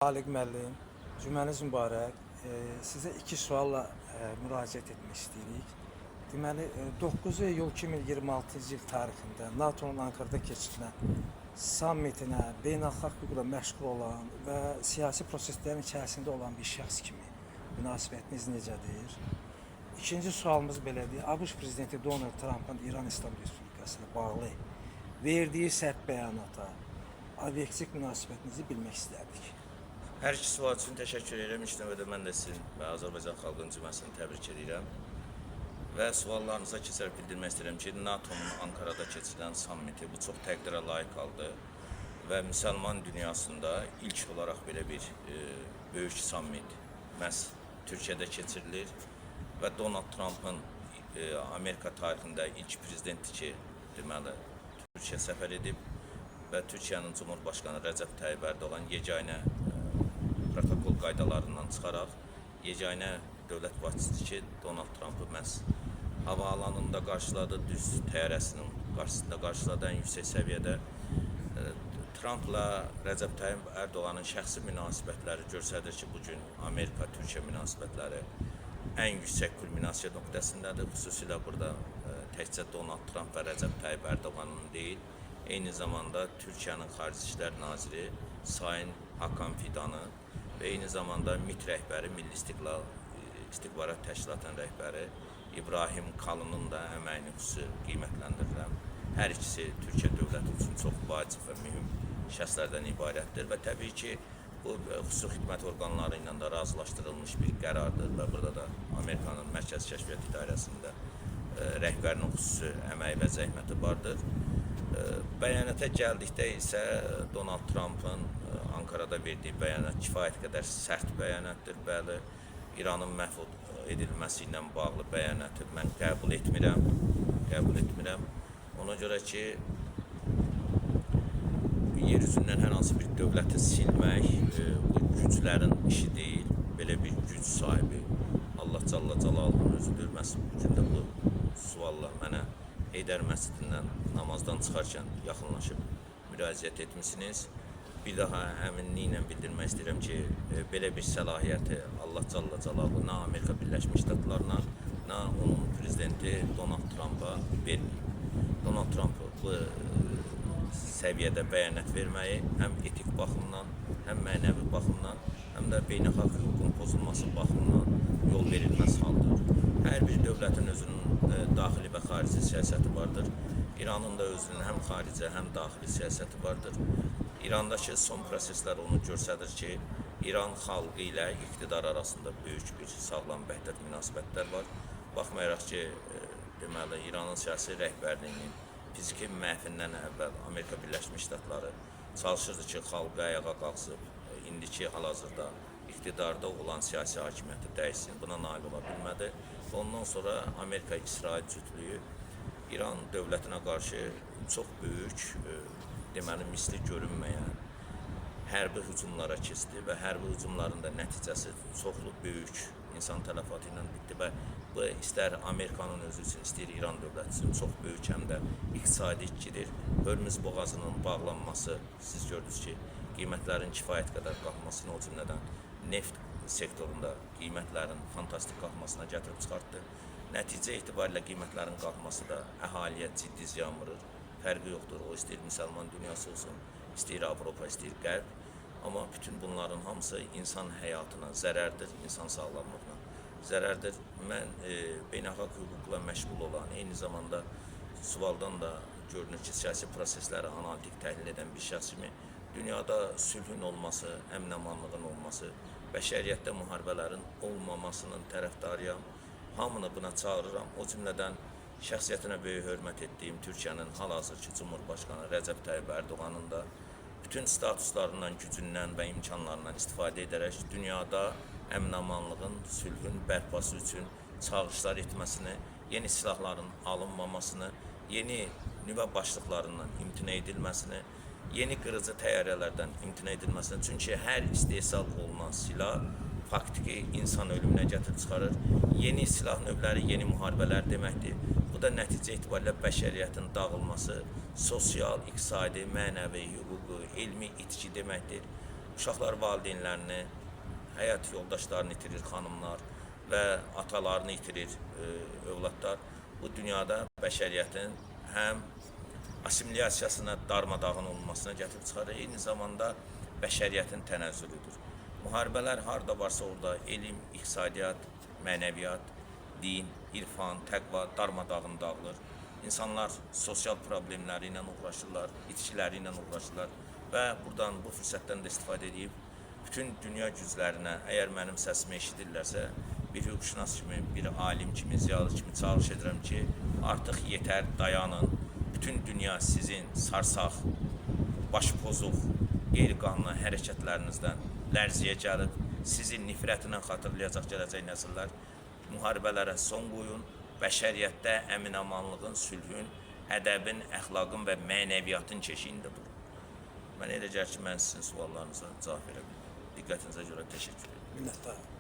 Xaliq müəllim, cüməniz mübarək. Sizə iki sualla müraciət etmək istəyirik. Deməli, 9 iyul 2026-cı il tarixində NATO-nun Ankarada keçirilən sammitinə beynəlxalq hüquqla məşğul olan və siyasi proseslərin içərisində olan bir şəxs kimi münasibətiniz necədir? İkinci sualımız belədir. ABŞ prezidenti Donald Trumpın İran İslam Respublikası ilə bağlı verdiyi sərt bəyanata obyektiv münasibətinizi bilmək istərdik. Hər iki sual üçün təşəkkür edirəm. İlk növbədə mən də sizin və Azərbaycan xalqının cüməsini təbrik edirəm. Və suallarınıza keçərək bildirmək istəyirəm ki, NATO-nun Ankarada keçirilən sammiti bu çox təqdirə layiq haldır və müsəlman dünyasında ilk olaraq belə bir böyük sammit məhz Türkiyədə keçirilir və Donald Trumpın Amerika tarixində ilk prezidentdir ki, deməli Türkiyə səfər edib və Türkiyənin Cumhurbaşqanı Rəcəb Tayyip Ərdoğan yeganə protokol qaydalarından çıxaraq yeganə dövlət başçısıdır ki, Donald Trumpı məhz havaalanında qarşıladı, düz təyyarəsinin qarşısında qarşıladı ən yüksək səviyyədə. Trumpla Rəcəb Tayyip Ərdoğanın şəxsi münasibətləri göstərir ki, bu gün Amerika-Türkiyə münasibətləri ən yüksək kulminasiya nöqtəsindədir. Xüsusilə burada təkcə Donald Trump və Rəcəb Tayyip Ərdoğanın deyil, eyni zamanda Türkiyənin Xarici İşlər Naziri Sayın Hakan Fidanın və eyni zamanda MİT rəhbəri, Milli İstihbarat Təşkilatının rəhbəri İbrahim Kalının da əməyini xüsusi qiymətləndirirəm. Hər ikisi Türkiyə dövləti üçün çox vacib və mühüm şəxslərdən ibarətdir və təbii ki, bu xüsusi xidmət orqanları ilə də razılaşdırılmış bir qərardır və burada da Amerikanın Mərkəzi Kəşfiyyat İdarəsində rəhbərinin xüsusi əməyi və zəhməti vardır. Bəyanata gəldikdə isə Donald Trumpın Ankarada verdiyi bəyanat kifayət qədər sərt bəyanatdır. Bəli, İranın məhv edilməsi ilə bağlı bəyanatı mən qəbul etmirəm. Qəbul etmirəm. Ona görə ki, yer üzündən hər hansı bir dövləti silmək bu güclərin işi deyil. Belə bir güc sahibi Allah Cəllə Cəlaluhu'nun özüdür. Məhz bu gün də bu sualla mənə Heydər məscidindən namazdan çıxarkən yaxınlaşıb müraciət etmisiniz. Bir daha əminliklə bildirmək istəyirəm ki, belə bir səlahiyyəti Allah Cəllə Cəlaluhu nə Amerika Birləşmiş Ştatlarına, nə onun prezidenti Donald Trumpa verməyib. Donald Trump bu səviyyədə bəyanat verməyi həm etik baxımdan, həm mənəvi baxımdan, həm də beynəlxalq hüququn pozulması baxımından yol verilməz haldır. Hər bir dövlətin özünün daxili və xarici siyasəti vardır. İranın da özünün həm xarici, həm daxili siyasəti vardır. İrandakı son proseslər onu göstərir ki, İran xalqı ilə iqtidar arasında böyük bir sağlam vəhdət münasibətlər var. Baxmayaraq ki, deməli İranın siyasi rəhbərliyinin fiziki məhvindən əvvəl Amerika Birləşmiş Ştatları çalışırdı ki, xalqı ayağa qalxıb, indiki hal-hazırda iqtidarda olan siyasi hakimiyyəti dəyişsin, buna nail ola bilmədi. Ondan sonra Amerika-İsrail cütlüyü İran dövlətinə qarşı çox böyük, deməli misli görünməyən hərbi hücumlara keçdi və hərbi hücumların da nəticəsi çoxlu böyük insan tələfatı ilə bitdi və bu istər Amerikanın özü üçün, istəyir İran dövləti üçün çox böyük həm də iqtisadi itkidir. Hörmüz boğazının bağlanması, siz gördünüz ki, qiymətlərin kifayət qədər qalxmasına, o cümlədən neft sektorunda qiymətlərin fantastik qalxmasına gətirib çıxartdı. Nəticə etibarilə qiymətlərin qalxması da əhaliyə ciddi ziyan vurur. Fərqi yoxdur. O istəyir müsəlman dünyası olsun, istəyir Avropa, istəyir Qərb. Amma bütün bunların hamısı insan həyatına zərərdir, insan sağlamlığına zərərdir. Mən beynəlxalq hüquqla məşğul olan, eyni zamanda sualdan da görünür ki, siyasi prosesləri analitik təhlil edən bir şəxs kimi dünyada sülhün olması, əmin-amanlığın olması, bəşəriyyətdə müharibələrin olmamasının tərəfdarıyam. Hamını buna çağırıram. O cümlədən şəxsiyyətinə böyük hörmət etdiyim Türkiyənin hal-hazırki Cumhurbaşqanı Rəcəb Tayyip Ərdoğanın da bütün statuslarından, gücündən və imkanlarından istifadə edərək dünyada əmin-amanlığın, sülhün bərpası üçün çağırışlar etməsini, yeni silahların alınmamasını, yeni nüvə başlıqlarından imtina edilməsini, yeni qırıcı təyyarələrdən imtina edilməsini, çünki hər istehsal olunan silah faktiki insan ölümünə gətirib çıxarır. Yeni silah növləri, yeni müharibələr deməkdir. Bu da nəticə etibarilə bəşəriyyətin dağılması, sosial, iqtisadi, mənəvi, hüquqi, elmi itki deməkdir. Uşaqlar valideynlərini, həyat yoldaşlarını itirir xanımlar və atalarını itirir övladlar. Bu dünyada bəşəriyyətin həm assimilyasiyasına, darmadağın olunmasına gətirib çıxarır, eyni zamanda bəşəriyyətin tənəzzülüdür. Müharibələr harda varsa orada elm, iqtisadiyyat, mənəviyyat, din, irfan, təqva darmadağın dağılır. İnsanlar sosial problemləri ilə uğraşırlar, itkiləri ilə uğraşırlar və buradan bu fürsətdən də istifadə edib bütün dünya güclərinə, əgər mənim səsimi eşidirlərsə, bir hüquqşünas kimi, bir alim kimi, ziyalı kimi çağırış edirəm ki, artıq yetər, dayanın. Bütün dünya sizin sarsaq, başpozuq, qeyri-qanuni hərəkətlərinizdən lərziyə gəlib, sizi nifrətlə xatırlayacaq gələcək nəsillər. Müharibələrə son qoyun, bəşəriyyətdə əmin-amanlığın, sülhün, ədəbin, əxlaqın və mənəviyyatın keşiyində durun. Mənə elə gəlir ki, mən sizin suallarınıza cavab verə bildim. Diqqətinizə görə təşəkkür edirəm. Minnətdaram.